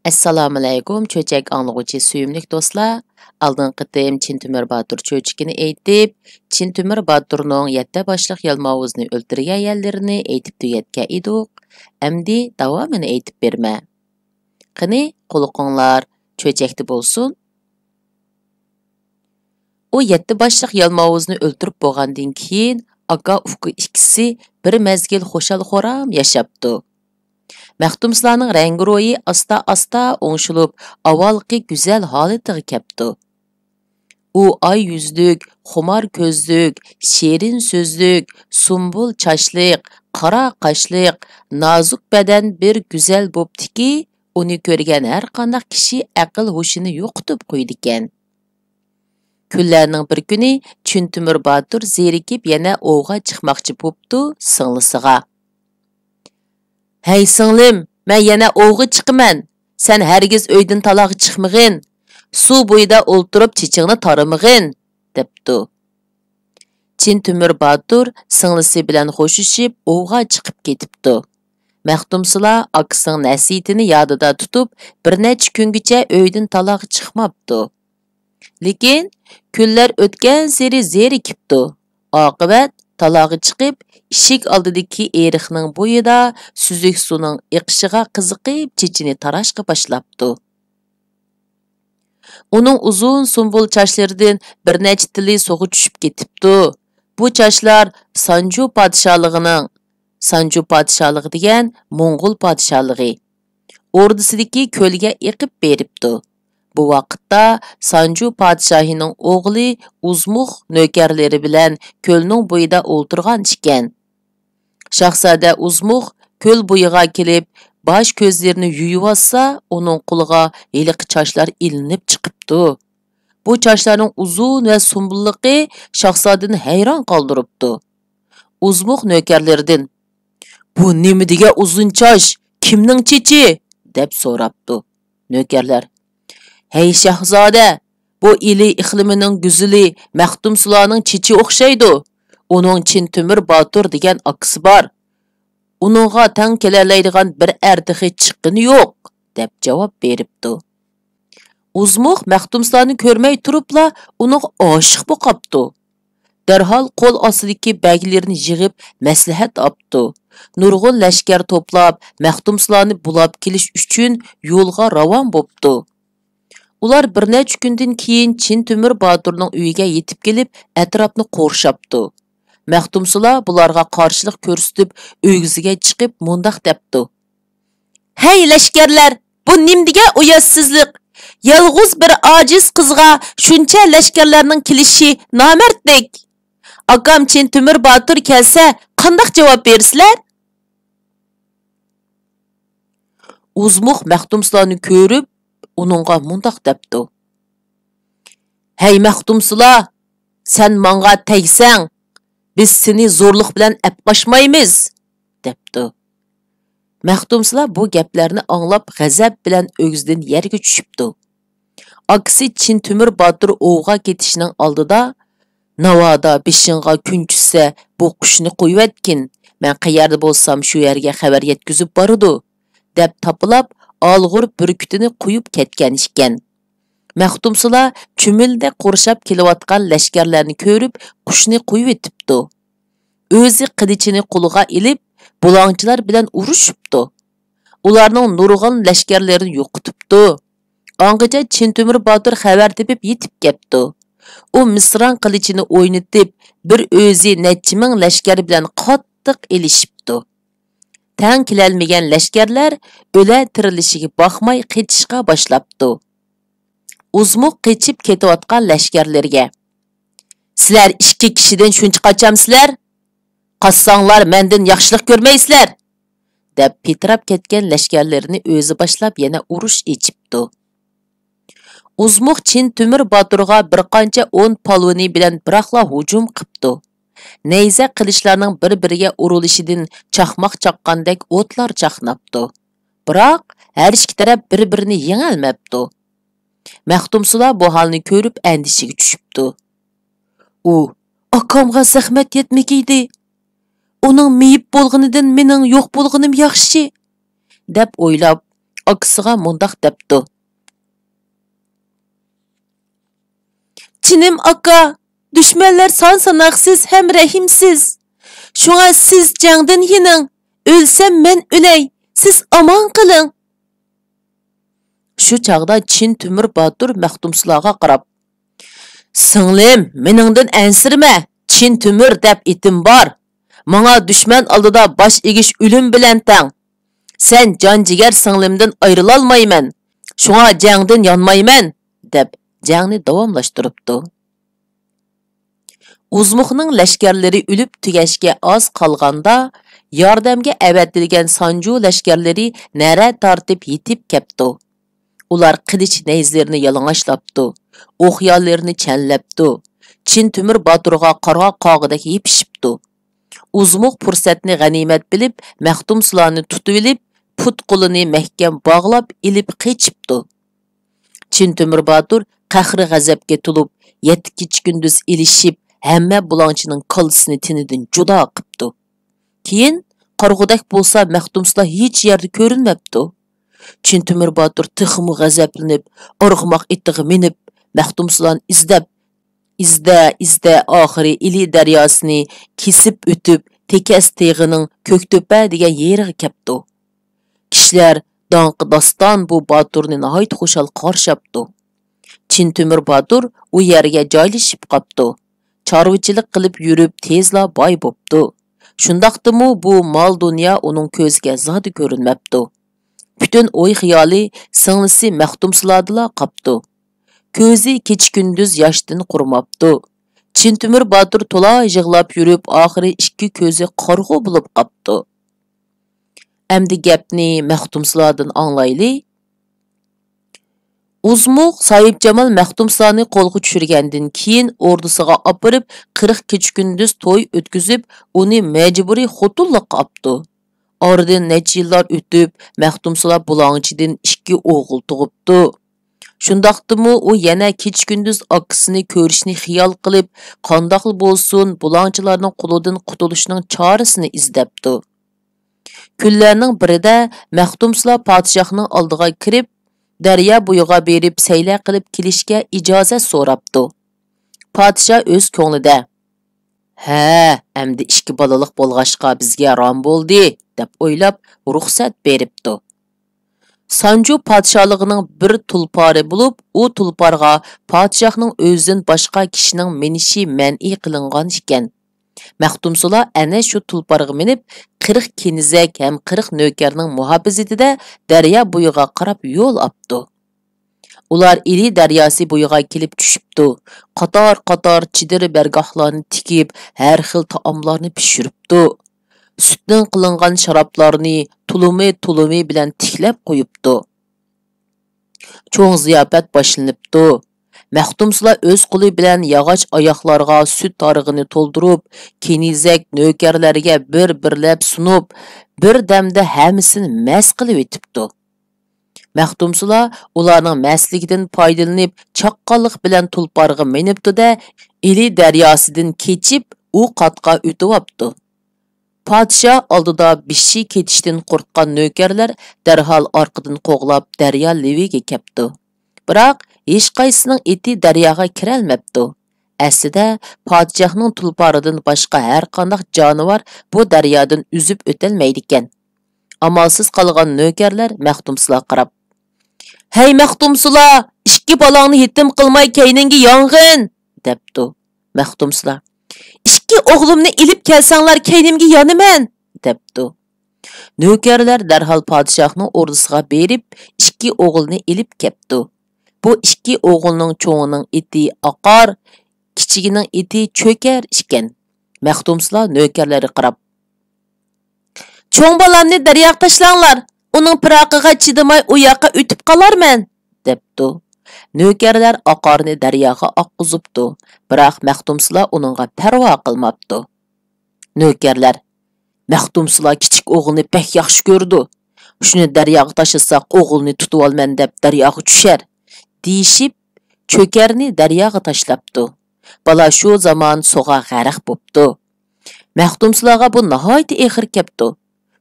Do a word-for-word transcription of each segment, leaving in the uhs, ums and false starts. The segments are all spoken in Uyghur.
ئەسسالامۇئەلەيكۇم، چۆچەك ئاڭلىغۇچى سۆيۈملۈك دوستلار. ئالدىنقى قېتىم چىن تۆمۈر باتۇر چۆچىكىنى ئېيتىپ، چىن تۆمۈر باتۇرنىڭ يەتتە باشلىق يالماۋۇزنى ئۆلتۈرگەن يەرلىرىنى ئېيتىپ تۈگەتكەن ئىدۇق. ئەمدى داۋامىنى ئېيتىپ بېرىمەن. قېنى، قۇلىقىڭلار چۆچەكتە بولسۇن. ئۇ يەتتە باشلىق يالماۋۇزنى ئۆلتۈرۈپ بولغاندىن كېيىن، ئاكا-ئۇكا ئىككىسى بىر مەزگىل خۇشال-خۇرام ياشاپتۇ. مەختۇمسۇلانىڭ رەڭگىرويى ئاستا-ئاستا ئوڭشىلىپ، ئاۋۋالقى گۈزەل ھالىتىگە كەپتۇ. ئۇ ئاي يۈزلۈك، خۇمار كۆزلۈك، شېرىن سۆزلۈك، سۇمبۇل چاچلىق، قارا قاشلىق، نازۇك بەدەن بىر گۈزەل بوپتىكى، ئۇنى كۆرگەن ھەرقانداق كىشى ئەقىل-ھوشىنى يوقىتىپ قويىدىكەن. كۈنلەرنىڭ بىر كۈنى چىن تۆمۈر باتۇر زېرىكىپ يەنە ئوۋغا چىقماقچى بوپتۇ سىڭلىسىغا. «ھەي سىڭلىم، مەن يەنە ئوۋغا چىقىمەن. سەن ھەرگىز ئۆيدىن تالاغا چىقمىغىن. سۇ بويىدا ئولتۇرۇپ چېچىڭنى تارىمىغىن» دەپتۇ. چىن تۆمۈر باتۇر سىڭلىسى بىلەن خوشلىشىپ ئوۋغا چىقىپ كېتىپتۇ. مەختۇمسۇلا ئاكىسىنىڭ نەسىھىتىنى يادىدا تۇتۇپ، بىر نەچچە كۈنگىچە ئۆيدىن تالاغا چىقماپتۇ. لېكىن كۈنلەر ئۆتكەنسېرى زېرىكىپتۇ. ئاقىۋەت تالاغا چىقىپ، ئىشىك ئالدىدىكى ئېرىقنىڭ بويىدا سۈزۈك سۇنىڭ ئېقىشىغا قىزىقىپ، چېچىنى تاراشقا باشلاپتۇ. ئۇنىڭ ئۇزۇن سۇمبۇل چاچلىرىدىن بىر نەچچە تېلى سۇغا چۈشۈپ كېتىپتۇ. بۇ چاچلار سانجۇ پادىشاھلىقىنىڭ، سانجۇ پادىشاھلىقى دېگەن موڭغۇل پادىشاھلىقى، ئوردىسىدىكى كۆلگە ئېقىپ بېرىپتۇ. بۇ ۋاقىتتا سانجۇ پادىشاھىنىڭ ئوغلى ئۇزمۇخ نۆكەرلىرى بىلەن كۆلنىڭ بويىدا ئولتۇرغان ئىكەن. شاھزادە ئۇزمۇخ كۆل بويىغا كېلىپ، باش كۆزلىرىنى يۇيۇۋالسا، ئۇنىڭ قولىغا ھېلىقى چاچلار ئىلىنىپ چىقىپتۇ. بۇ چاچلارنىڭ ئۇزۇن ۋە سۇمبۇللۇقى شاھزادىنى ھەيران قالدۇرۇپتۇ. ئۇزمۇخ نۆكەرلىرىدىن، «بۇ نېمە دېگەن ئۇزۇن چاچ؟ كىمنىڭ چېچى؟» دەپ سوراپتۇ. نۆكەرلەر، «ھەي شاھزادە، بۇ ئىلى ئىقلىمىنىڭ گۈزىلى مەختۇمسۇلانىڭ چېچى ئوخشايدۇ. ئۇنىڭ چىن تۆمۈر باتۇر دېگەن ئاكىسى بار. ئۇنىڭغا تەڭ كېلەلەيدىغان بىر ئەر تېخى چىققىنى يوق» دەپ جاۋاب بېرىپتۇ. ئۇزمۇخ مەختۇمسۇلانى كۆرمەي تۇرۇپلا ئۇنىڭغا ئاشىق بولۇپ قاپتۇ. دەرھال قول ئاستىدىكى بەگلىرىنى يىغىپ مەسلىھەت ئاپتۇ. نۇرغۇن لەشكەر توپلاپ، مەختۇمسۇلانى بۇلاپ كېلىش ئۈچۈن يولغا راۋان بوپتۇ. ئۇلار بىر نەچچە كۈندىن كېيىن چىن تۆمۈر باتۇرنىڭ ئۆيىگە يېتىپ كېلىپ، ئەتراپنى قورشاپتۇ. مەختۇمسۇلا بۇلارغا قارشىلىق كۆرسىتىپ، ئۆگزىگە چىقىپ مۇنداق دەپتۇ: «ھەي لەشكەرلەر، بۇ نېمىدېگەن ئۇياتسىزلىق؟ يالغۇز بىر ئاجىز قىزغا شۇنچە لەشكەرلەرنىڭ كېلىشى نامەردلىك. ئاكام چىن تۆمۈر باتۇر كەلسە، قانداق جاۋاب بېرىسىلەر؟» ئۇزمۇخ مەختۇمسۇلانى كۆرۈپ، ئۇنىڭغا مۇنداق دەپتۇ: «ھەي مەختۇمسۇلا، سەن ماڭا تەگسەڭ، بىز سېنى زورلۇق بىلەن ئەپ قاچمايمىز» دەپتۇ. مەختۇمسۇلا بۇ گەپلەرنى ئاڭلاپ، غەزەپ بىلەن ئۆگزىدىن يەرگە چۈشۈپتۇ. ئاكىسى چىن تۆمۈر باتۇر ئوۋغا كېتىشنىڭ ئالدىدا، «ناۋادا بېشىڭغا كۈن چۈشسە، بۇ قۇشنى قويۇۋەتكىن، مەن قەيەردە بولسام، شۇ يەرگە خەۋەر يەتكۈزۈپ بارىدۇ» دەپ تاپىلاپ، ئالغۇر بۈركۈتىنى قويۇپ كەتكەن ئىكەن. مەختۇمسۇلا چۈمۈلىدە قورشاپ كېلىۋاتقان لەشكەرلەرنى كۆرۈپ، قۇشنى قويۇۋېتىپتۇ. ئۆزى قىلىچىنى قولىغا ئېلىپ، بۇلاڭچىلار بىلەن ئۇرۇشۇپتۇ. ئۇلارنىڭ نۇرغۇن لەشكەرلىرىنى يوقىتىپتۇ. ئاڭغىچە چىن تۆمۈر باتۇر خەۋەر تېپىپ يېتىپ كەپتۇ. ئۇ مىسران قىلىچىنى ئوينىتىپ، بىر ئۆزى نەچچە مىڭ لەشكەر بىلەن قاتتىق ئېلىشىپتۇ. تەڭ كېلەلمىگەن لەشكەرلەر ئۆلە تىرىلىشىگە باقماي قېچىشقا باشلاپتۇ. ئۇزمۇق قېچىپ كېتىۋاتقان لەشكەرلىرىگە، «سىلەر ئىككى كىشىدىن شۇنچە قاچامسىلەر؟ قاچساڭلار مەندىن ياخشىلىق كۆرمەيسىلەر!» دەپ پىتىراپ كەتكەن لەشكەرلىرىنى ئۆزى باشلاپ يەنە ئۇرۇش ئېچىپتۇ. ئۇزمۇق چىن تۆمۈر باتۇرغا بىر قانچە ئون پالۋىنى بىلەن بىراقلا ھۇجۇم قىپتۇ. نەيزە قىلىچلارنىڭ بىر-بىرىگە ئۇرۇلۇشىدىن چاقماق چاققاندەك ئوتلار چاقناپتۇ. بىراق ھەر ئىككى تەرەپ بىر-بىرىنى يېڭەلمەپتۇ. مەختۇمسۇلا بۇ ھالنى كۆرۈپ ئەندىشىگە چۈشۈپتۇ. ئۇ، «ئاكامغا زەخمەت يەتمىگىيدى. ئۇنىڭ مېيىپ بولغىنىدىن مېنىڭ يوق بولغىنىم ياخشى» دەپ ئويلاپ، ئاكىسىغا مۇنداق دەپتۇ: «جېنىم ئاكا، دۈشمەنلەر سان-ساناقسىز ھەم رەھىمسىز. شۇڭا سىز جەڭدىن يېنىڭ، ئۆلسەم مەن ئۆلەي، سىز ئامان قېلىڭ.» شۇ چاغدا چىن تۆمۈر باتۇر مەختۇمسۇلاغا قاراپ: «سىڭلىم، مېنىڭدىن ئەنسىرىمە، چىن تۆمۈر دەپ ئېتىم بار. ماڭا دۈشمەن ئالدىدا باش ئېگىش ئۆلۈم بىلەن تەڭ. سەن جان-جىگەر سىڭلىمدىن ئايرىلالمايمەن، شۇڭا جەڭدىن يانمايمەن» دەپ جەڭنى داۋاملاشتۇرۇپتۇ. ئۇزمۇخنىڭ لەشكەرلىرى ئۆلۈپ تۈگەشكە ئاز قالغاندا، ياردەمگە ئەۋەتىلگەن سانجۇ لەشكەرلىرى نەرە تارتىپ يېتىپ كەپتۇ. ئۇلار قىلىچ نەيزىلىرىنى يالىڭاچلاپتۇ، ئوق-يالىرىنى چەنلەپتۇ، چىن تۆمۈر باتۇرغا قارا قاغىدەك يېپىشىپتۇ. ئۇزمۇق پۇرسەتنى غەنىيمەت بىلىپ، مەختۇمسۇلانى تۇتۇۋېلىپ، پۇت-قولىنى مەھكەم باغلاپ ئېلىپ قېچىپتۇ. چىن تۆمۈر باتۇر قەھرى-غەزەپكە تولۇپ، يەتتە كېچە-كۈندۈز ئېلىشىپ، ھەممە بۇلاڭچىنىڭ كاللىسىنى تېنىدىن جۇدا قىپتۇ. كېيىن قارىغۇدەك بولسا مەختۇمسۇلا ھېچ يەردە كۆرۈنمەپتۇ. چىن تۆمۈر باتۇر تېخىمۇ غەزەپلىنىپ، ئارغىماق ئېتىغا مىنىپ، مەختۇمسۇلانى ئىزدەپ، ئىزدە، ئىزدە، ئاخىرى ئىلى دەرياسىنى كېسىپ ئۆتۈپ، تېكەس تېغىنىڭ كۆكتۆپە دېگەن يېرىغا كەپتۇ. كىشىلەر داڭقى داستان بۇ باتۇرنى ناھايىتى خۇشال قارشاپتۇ. چىن تۆمۈر باتۇر ئۇ يەرگە جايلىشىپ قاپتۇ. چارۋىچىلىق قىلىپ يۈرۈپ تېزلا باي بوپتۇ. شۇنداقتىمۇ بۇ مال-دۇنيا ئۇنىڭ كۆزىگە زادى كۆرۈنمەپتۇ. پۈتۈن ئوي-خىيالى سىڭلىسى مەختۇمسۇلادىلا قاپتۇ. كۆزى كېچە-كۈندۈز ياشتىن قۇرۇماپتۇ. چىن تۆمۈر باتۇر تولا يىغلاپ يۈرۈپ، ئاخىرى ئىككى كۆزى قارىغۇ بولۇپ قاپتۇ. ئەمدى گەپنى مەختۇمسۇلادىن ئاڭلايلى. ئۇزمۇق ساھىبجامال مەختۇمسۇلانى قولغا چۈشۈرگەندىن كېيىن، ئوردىسىغا ئاپىرىپ، قىرىق كېچە-كۈندۈز توي ئۆتكۈزۈپ، ئۇنى مەجبۇرىي خوتۇنلۇققا ئاپتۇ. ئارىدىن نەچچە يىللار ئۆتۈپ، مەختۇمسۇلا بۇلاڭچىدىن ئىككى ئوغۇل تۇغۇپتۇ. شۇنداقتىمۇ ئۇ يەنە كېچە-كۈندۈز ئاكىسىنى كۆرۈشنى خىيال قىلىپ، قانداقلا بولسۇن، بۇلاڭچىلارنىڭ قولىدىن قۇتۇلۇشنىڭ چارىسىنى ئىزدەپتۇ. كۈنلەرنىڭ بىرىدە مەختۇمسۇلا پادىشاھنىڭ ئالدىغا كىرىپ، دەريا بويىغا بېرىپ سەيلە قىلىپ كېلىشكە ئىجازەت سوراپتۇ. پادىشاھ ئۆز كۆڭلىدە: «ھە، ئەمدى ئىككى بالىلىق بولغاچقا بىزگە رام بولدى» دەپ ئويلاپ، رۇخسەت بېرىپتۇ. سانجۇ پادىشاھلىقىنىڭ بىر تۇلپارى بولۇپ، ئۇ تۇلپارغا پادىشاھنىڭ ئۆزىدىن باشقا كىشىنىڭ مىنىشى مەنئى قىلىنغان ئىكەن. مەختۇمسۇلا ئەنە شۇ تۇلپارغا مىنىپ، قىرىق كېنىزەك ھەم قىرىق نۆكەرنىڭ مۇھاپىزىتىدە دەريا بويىغا قاراپ يول ئاپتۇ. ئۇلار ئىلى دەرياسى بويىغا كېلىپ چۈشۈپتۇ. قاتار-قاتار چېدىر بەرگاھلارنى تىكىپ، ھەر خىل تائاملارنى پىشۇرۇپتۇ. سۈتتىن قىلىنغان شارابلارنى تۇلۇمى-تۇلۇمى بىلەن تىكلەپ قويۇپتۇ. چوڭ زىياپەت باشلىنىپتۇ. مەختۇمسۇلا ئۆز قولى بىلەن ياغاچ ئاياقلارغا سۈت تارىغىنى تولدۇرۇپ، كېنىزەك نۆكەرلەرگە بىر-بىرلەپ سۇنۇپ، بىر دەمدە ھەممىسىنى مەس قىلىۋېتىپتۇ. مەختۇمسۇلا ئۇلارنىڭ مەستلىكىدىن پايدىلىنىپ، چاققانلىق بىلەن تۇلپارغا مىنىپتۇ-دە، ئىلى دەرياسىدىن كېچىپ، ئۇ قاتقا ئۆتۈۋاپتۇ. پادىشاھ ئالدىدا بېشى كېتىشتىن قورققان نۆكەرلەر دەرھال ئارقىدىن قوغلاپ، دەريا لېۋىگە كەپتۇ. بىراق، ھېچقايسىسىنىڭ ئېتى دەرياغا كىرەلمەپتۇ. ئەسلىدە، پادىشاھنىڭ تۇلپارىدىن باشقا ھەرقانداق جانىۋار بۇ دەريادىن ئۈزۈپ ئۆتەلمەيدىكەن. ئامالسىز قالغان نۆكەرلەر مەختۇمسۇلاغا قاراپ: «ھەي مەختۇمسۇلا، ئىككى بالاڭنى يېتىم قىلماي كەينىڭگە يانغىن!» دەپتۇ. مەختۇمسۇلا: «ئىككى ئوغلۇمنى ئېلىپ كەلسەڭلار كەينىمگە يانىمەن!» دەپتۇ. نۆكەرلەر دەرھال پادىشاھنىڭ ئوردىسىغا بېرىپ، ئىككى ئوغلىنى ئېلىپ كەپتۇ. بۇ ئىككى ئوغۇلنىڭ چوڭىنىڭ ئېتى ئاقار، كىچىكىنىڭ ئېتى چۆكەر ئىكەن. مەختۇمسۇلا نۆكەرلەرگە قاراپ: «چوڭ بالامنى دەرياغا تاشلاڭلار، ئۇنىڭ پىراقىغا چىدىماي ئۇ ياققا ئۆتۈپ قالارمەن!» دەپتۇ. نۆكەرلەر ئاقارنى دەرياغا ئاققۇزۇپتۇ، بىراق مەختۇمسۇلا ئۇنىڭغا پەرۋا قىلماپتۇ. نۆكەرلەر: «مەختۇمسۇلا كىچىك ئوغلىنى بەك ياخشى كۆرىدۇ. شۇنى دەرياغا تاشلىساق، ئوغلىنى تۇتۇۋالىمەن دەپ دەرياغا چۈشەر» دېيىشىپ، چۆكەرنى دەرياغا تاشلاپتۇ. بالا شۇ زامان سۇغا غەرق بوپتۇ. مەختۇمسۇلاغا بۇ ناھايىتى ئېغىر كەپتۇ.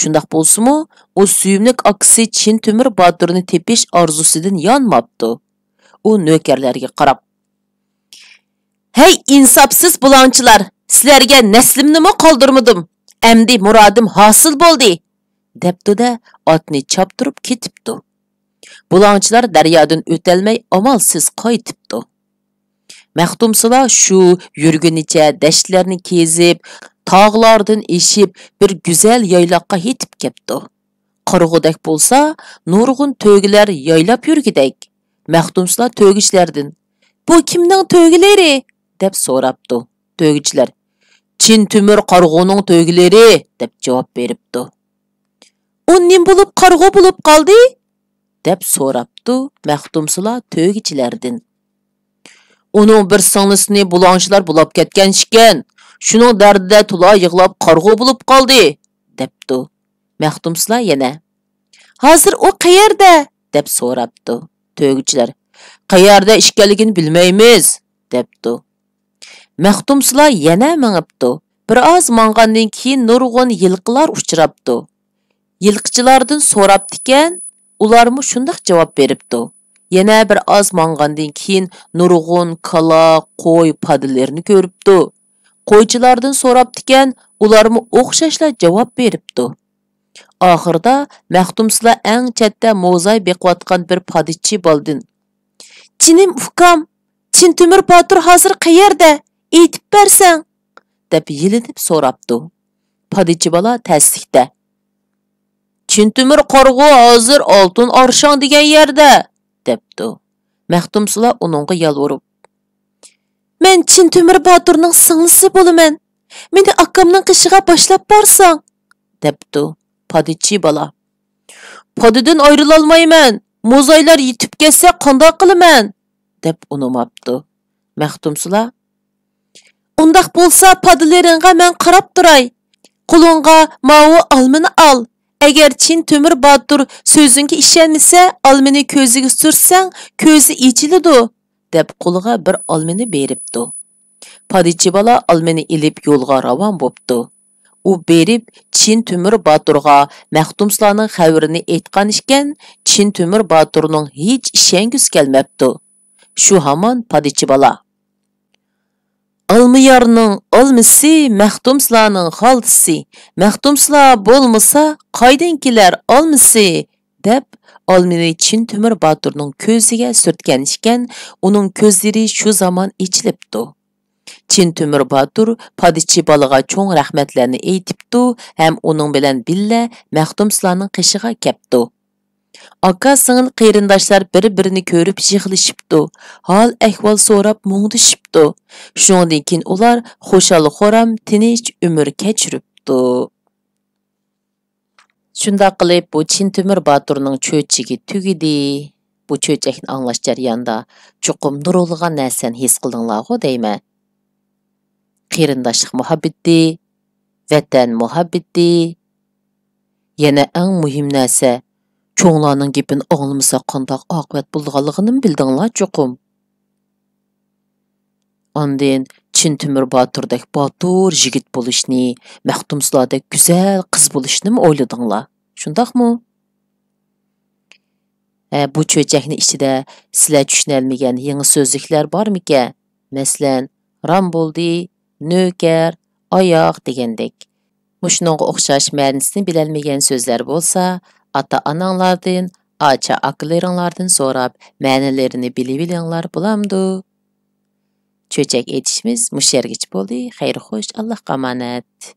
شۇنداق بولسىمۇ، ئۇ سۆيۈملۈك ئاكىسى چىن تۆمۈر باتۇرنى تېپىش ئارزۇسىدىن يانماپتۇ. ئۇ نۆكەرلەرگە قاراپ، ھەي، ئىنساپسىز بۇلاڭچىلار، سىلەرگە نەسلىمنىمۇ قالدۇرمىدىم. ئەمدى مۇرادىم ھاسىل بولدى، دەپتۇ-دە، ئاتنى چاپتۇرۇپ كېتىپتۇ. بۇلاڭچىلار دەريادىن ئۆتەلمەي ئامالسىز قايتىپتۇ. مەختۇمسۇلا شۇ يۈرگىنىچە دەشتلەرنى كېزىپ، تاغلاردىن ئېشىپ، بىر گۈزەل يايلاققا يېتىپ كەپتۇ. قارىغۇدەك بولسا، نۇرغۇن تۆگىلەر يايلاپ يۈرگۈدەك. مەختۇمسۇلا تۆگىچىلەردىن، بۇ كىمنىڭ تۆگىلىرى؟ دەپ سوراپتۇ. تۆگىچىلەر، چىن تۆمۈر قارىغۇنىڭ تۆگىلىرى، دەپ جاۋاب بېرىپتۇ. ئۇ نېمە بولۇپ قارىغۇ بولۇپ قالدى؟ دەپ سوراپتۇ مەختۇمسۇلا تۆگىچىلەردىن. ئۇنىڭ بىر سىڭلىسىنى بۇلاڭچىلار بۇلاپ كەتكەن ئىكەن، شۇنىڭ دەردىدە تولا يىغلاپ قارىغۇ بولۇپ قالدى، دەپتۇ. مەختۇمسۇلا يەنە، ھازىر ئۇ قەيەردە؟ دەپ سوراپتۇ. تۆگىچىلەر، قەيەردە ئىكەنلىكىنى بىلمەيمىز، دەپتۇ. مەختۇمسۇلا يەنە مېڭىپتۇ. بىر ئاز ماڭغاندىن كېيىن نۇرغۇن يىلقىلار ئۇچراپتۇ. يىلقىچىلاردىن سوراپتىكەن، ئۇلارمۇ شۇنداق جاۋاب بېرىپتۇ. يەنە بىر ئاز ماڭغاندىن كېيىن نۇرغۇن كالا، قوي، پادىلىرىنى كۆرۈپتۇ. قويچىلاردىن سوراپتىكەن، ئۇلارمۇ ئوخشاشلا جاۋاب بېرىپتۇ. ئاخىرىدا مەختۇمسۇلا ئەڭ چەتتە موزاي بېقىۋاتقان بىر پادىچى بالىدىن، جېنىم ئۇكام، چىن تۆمۈر باتۇر ھازىر قەيەردە؟ ئېيتىپ بەرسەڭ، دەپ يېلىنىپ سوراپتۇ. پادىچى بالا تەسلىكتە، چىن تۆمۈر قارىغۇ ھازىر ئالتۇن ئارشاڭ دېگەن يەردە، دەپتۇ. مەختۇمسۇلا ئۇنىڭغا يالۋۇرۇپ، مەن چىن تۆمۈر باتۇرنىڭ سىڭلىسى بولىمەن. مېنى ئاكامنىڭ قېشىغا باشلاپ بارساڭ، دەپتۇ. پادىچى بالا، پادىدىن ئايرىلالمايمەن، موزايلار يېتىپ كەتسە قانداق قىلىمەن؟ دەپ ئۇنىماپتۇ. مەختۇمسۇلا، ئۇنداق بولسا پادىلىرىڭغا مەن قاراپ تۇراي. قولۇڭغا ماۋۇ ئالمىنى ئال. ئەگەر چىن تۆمۈر باتۇر سۆزۈڭگە ئىشەنمىسە، ئالمىنى كۆزىگە سۈرتسەڭ، كۆزى ئېچىلىدۇ، دەپ قولىغا بىر ئالمىنى بېرىپتۇ. پادىچى بالا ئالمىنى ئېلىپ يولغا راۋان بوپتۇ. ئۇ بېرىپ چىن تۆمۈر باتۇرغا مەختۇمسۇلانىڭ خەۋىرىنى ئېيتقان ئىكەن، چىن تۆمۈر باتۇرنىڭ ھېچ ئىشەنگۈسى كەلمەپتۇ. شۇ ھامان پادىچى بالا، ئالمىيارنىڭ ئالمىسى، مەختۇمسۇلانىڭ خالتىسى، مەختۇمسۇلا بولمىسا قايدىن كېلەر ئالمىسى، دەپ ئالمىنى چىن تۆمۈر باتۇرنىڭ كۆزىگە سۈرتكەن ئىكەن، ئۇنىڭ كۆزلىرى شۇ زامان ئېچىلىپتۇ. چىن تۆمۈر باتۇر پادىچى بالىغا چوڭ رەھمەتلەرنى ئېيتىپتۇ ھەم ئۇنىڭ بىلەن بىللە مەختۇمسۇلانىڭ قېشىغا كەپتۇ. ئاكا-سىڭىل قېرىنداشلار بىر-بىرىنى كۆرۈپ يىغلىشىپتۇ، ھال-ئەھۋال سوراپ مۇڭدىشىپتۇ. شۇنىڭدىن كېيىن ئۇلار خۇشال-خۇرام، تىنچ ئۆمۈر كەچۈرۈپتۇ. شۇنداق قىلىپ، بۇ چىن تۆمۈر باتۇرنىڭ چۆچىكى تۈگىدى. بۇ چۆچەكنى ئاڭلاش جەريانىدا چوقۇم نۇرغۇنلىغان نەرسىنى ھېس قىلدىڭلارغۇ دەيمەن. قېرىنداشلىق مۇھەببىتى، ۋەتەن مۇھەببىتى، يەنە ئەڭ مۇھىم نەرسە، چوڭلارنىڭ گېپىنى ئاڭلىمىسا قانداق ئاقىۋەت بولىدىغانلىقىنىمۇ بىلدىڭلار چوقۇم. ئاندىن چىن تۆمۈر باتۇردەك باتۇر يىگىت بولۇشنى، مەختۇمسۇلادەك گۈزەل قىز بولۇشنىمۇ ئويلىدىڭلار. شۇنداقمۇ؟ ھە، بۇ چۆچەكنىڭ ئىچىدە سىلەر چۈشىنەلمىگەن يېڭى سۆزلۈكلەر بارمىكەن؟ مەسىلەن، رام بولدى، نۆكەر، ئاياغ دېگەندەك. مۇشۇنىڭغا ئوخشاش مەنىسىنى بىلەلمىگەن سۆزلەر بولسا، ئاتا-ئاناڭلاردىن، ئاچا-ئاكىلىرىڭلاردىن سوراپ، مەنىلىرىنى بىلىۋېلىڭلار بولامدۇ؟ چۆچەك ئېيتىشىمىز مۇشۇ يەرگىچە بولدى. خەير خوش، ئاللاھقا ئامانەت.